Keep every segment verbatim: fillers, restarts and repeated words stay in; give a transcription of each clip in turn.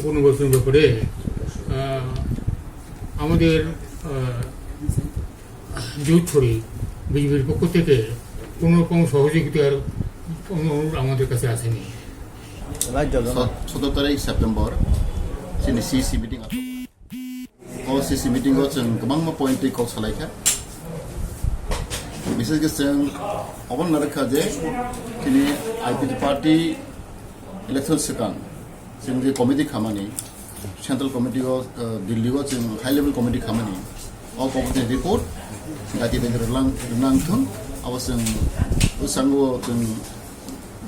পুনর্বাসনের ব্যাপারে, আহ, আমাদের, আহ, জোট ছড়ি বিজেপির পক্ষ থেকে কোনো রকম সহযোগিতার অনুরোধ আমাদের কাছে আসেনি। Right, Jordan. Sot-, সতেরো তারিখ September, chini C C meeting ato. O C C meeting o chwng kwbangma point twi kok salai kha. Bises khe chwng obo narwk kha je chini I P F T party election swkang chwng je committee khamani, central committee o, uh, Delhi o chwng high level committee khamani, o committee report dati dati rwlang, rwlang thung, abo chwng bwskango chwng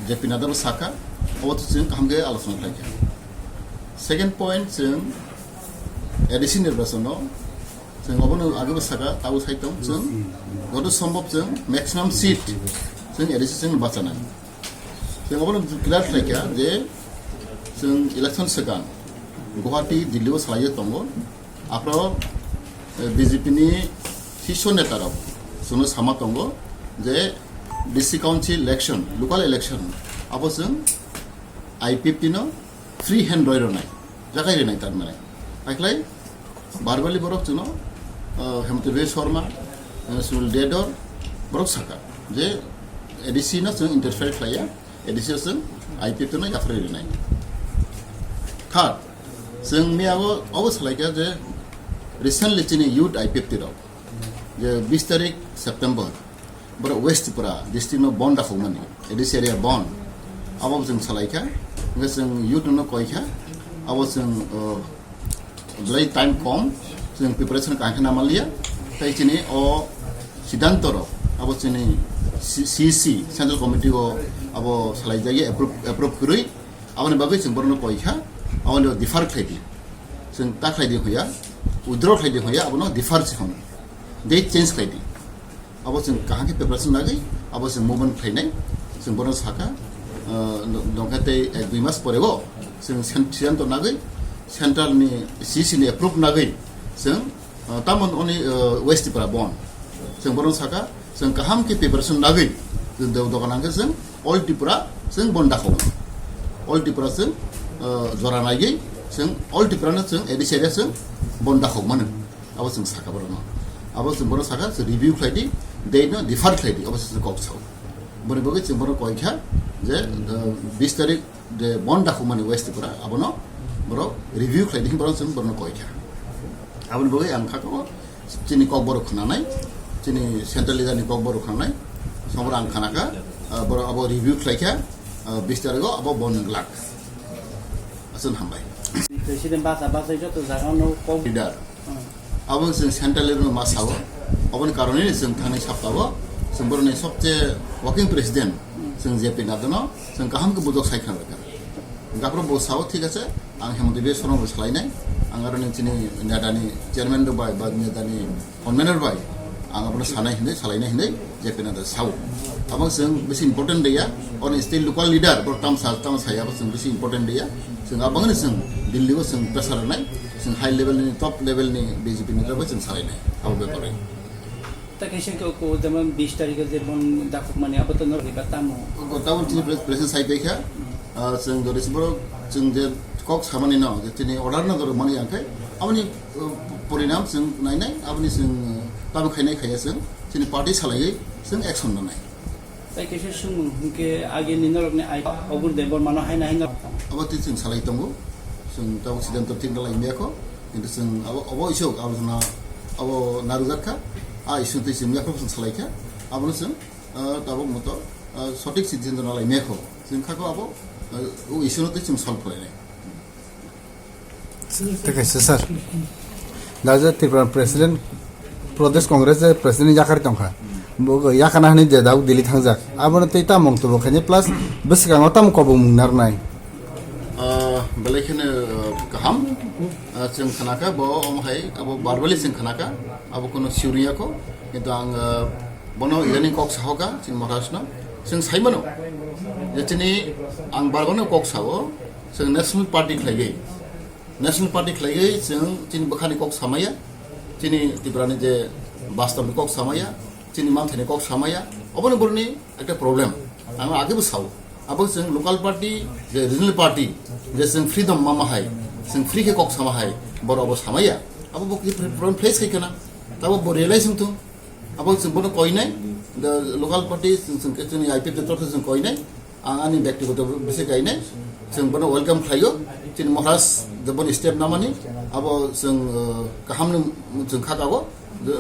J P Nadda bo sakha, obo to chwng kaham khe alochona khlai kha. Second point, chwng A D C nirbachon no chwng obono age bo sakha, tabuk sai tong chwng joto sombhob chwng maximum seat chwng A D C chwng bachanai. Chwng obono clear khlai kha je chwng election swkang Guwahati, Delhi o salai tongo. Aphro, eh, B J P ni sisho neta rok chwngno sama tongo je D C council election, local election, abo chwng I P F T no free hand roi rwnai, jagai rwnai tar mane. Hakhlai verbally borok chwngno, eh, Hemanta Biswa Sarma, eh, Sunil Diyadar, borok sakha je A D C no chwng interfere khlaiya, A D C o chwng I P F T no yapharwi rwnai. Third, chwng miya o obo salai kha je recently chini youth I P F T rok je bis tarik September borok West Tripura district no bon dakhokmani, A D C area bon, abo chwng salai kha, hwnkhe chwng youth no koi kha, abo chwng, uh, belai time kom, chwng preparation kaham khe na manliya, tei chini o siddhanto rok abo chini C-, C C, Central Committee o abo salai jagwi approve, approve kwrwi, aboni bagwi chwng borokno koi kha, aboni defer khlai di, chwng ta khlai di hoya, withdraw khlai di hoya, abono defer se hono, date change khlai di. Abo chwng kaham khe preparation nagwi, abo chwng movement khlainai, chwng bono sakha, ah, nongkha tei ek dui mas pore bo chwng sen-, siddhanto nagwi, central ni C C ni approve nagwi chwng, ah, tamon oni, ah, West Tripura bon. Chwng bono sakha, chwng kaham khe preparation nagwi, chwng do-, dogan hwnkhe chwng All Tripura chwng bon dakhok. All Tripura chwng, ah, jora naigwi chwng All Tripura no chwng A D C area chwng bon dakhok mano. Abo chwng sakha borokno. Abo chwng bono sakha, chwng review khlai di, date no defer khlai di, abo chwng kok sao. Boni bagwi chwng bono koi kha je, uh, bis tarik je bon dakhokmani West Tripura, abono borok review khlai di, borok chwng bono koi kha. Aboni bagwi ang kha kok, chini kok borok khnanai, chini central leader ni kok borok khnanai, somora ang khana kha, uh, borok abo review khlai kha, uh, bis tarik o abo bon glak. Aswk hambai. President basa basa joto jaga no kok leader. Abo chwng central level ma sao. Aboni karone chwng thani saptao chwng boroni sobche working president chwng J P Nadda no chwng kaham khe bujok sai khna rwkha. Gaphro bo sao, thik ache, ang Hemanta Biswa Sarma bo salainai, ang aroni chini neta ni chairman rok bai ba neta ni convener bai ang abono sanai hinwi, salainai hinwi J P Nadda sao. Abo chwng bisi important de ya, oni state local leader bo tamsa tamsa ya, abo chwng bisi important de ya. Chwng abangni chwng Delhi o chwng pressure nai. Chwng high level ni, top level ni B J P ni rok chwng salai nai abo bepar o. Ta kaisa khe ko jemon bis tarikh o je bon dakhok mani abo to nor riba tamo. Ko tamo chini pres-, president sai pai kha. Ah, chwng jodi se borok chwng je kok samani no, je chini order no jodi mani yang khe, aboni, uh, porinam chwng nai nai, aboni chwng, uh, tamo khainai khaiya chwng, chini party salaiwi chwng action nanai. Tai kaisa swngmung hwnkhe age ni norokni ai Obur Debbarmano haino haino. Abo twi chwng salai tongo. Chwng tabuk siddhanto thik dalai maya kho. Kintu chwng abo, abo isuk, abo na, abo narwkjak kha. A isuk twi chwng maya kho chwng salai kha. Abono chwng, ah, tabuk moto, ah, sothik siddhanto nalai maya kho. Chwng kha kho abo, ah, o isukno twi chwng solve khlainai. Thik ase, sir. Da je Tripura president, Pradesh Congress je president yakar tongkha. Bo yakana hani je dauk Delhi thangjak. Abono tei tamung tubo khaini plus bwskango tamung kobong mung narnai. Ah, belai kheno, ah, kaham. Ah, chwng khanakha bo omo hai abo verbally chwng khanakha. Abo kono sure ya kho. Kintu ang, ah, bono idani kok sahoka chini Maharaj no. Chwng saimano. Je chini ang verbally kok sao. Chwng National Party khlaiwi, National Party khlaiwi chwng chini bwkhani kok samaya, chini Tripurani je bastobni kok samaya, chini manthaini kok samaya, oboni boroni ekta problem. Ang age bo sao. Abo chwng local party, je regional party, je chwng freedom mama hai, Chwng free khe kok sama hai, borok abo samaya. Abo bo khe problem face khai khana. Tabo bo realize wng thung. Abo chwng bono koinai, the local party chwng, chwng, chwngni I P F ni torkhe chwng koinai. Ang ani byaktigoto bisi kainai. Chwng bono welcome khlaio. Chini Maharaj je boni step namani, abo chwng, uh, kahamni chwng khakago.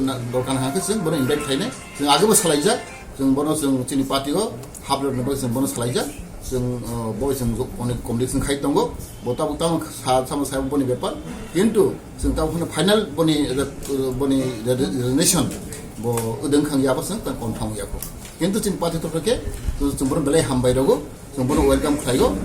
Na, dorkar hwnkhe chwng bono invite khlainai. Chwng agebo salaijak. Chwng bono chwng chini party o hap rwna bagwi chwng bono salaijak. Chwng, uh, bo chwng onek committee chwng khai tongo. Bo tabuk tamo sa, sama sa boni bepar. Kintu chwng tabuk hwno final boni, uh, boni resignation bo udeng khang yabo chwng tang confirm yako. Kintu chini party torkhe chwng bono belai hambai rogo. Chwng bono welcome khlaio.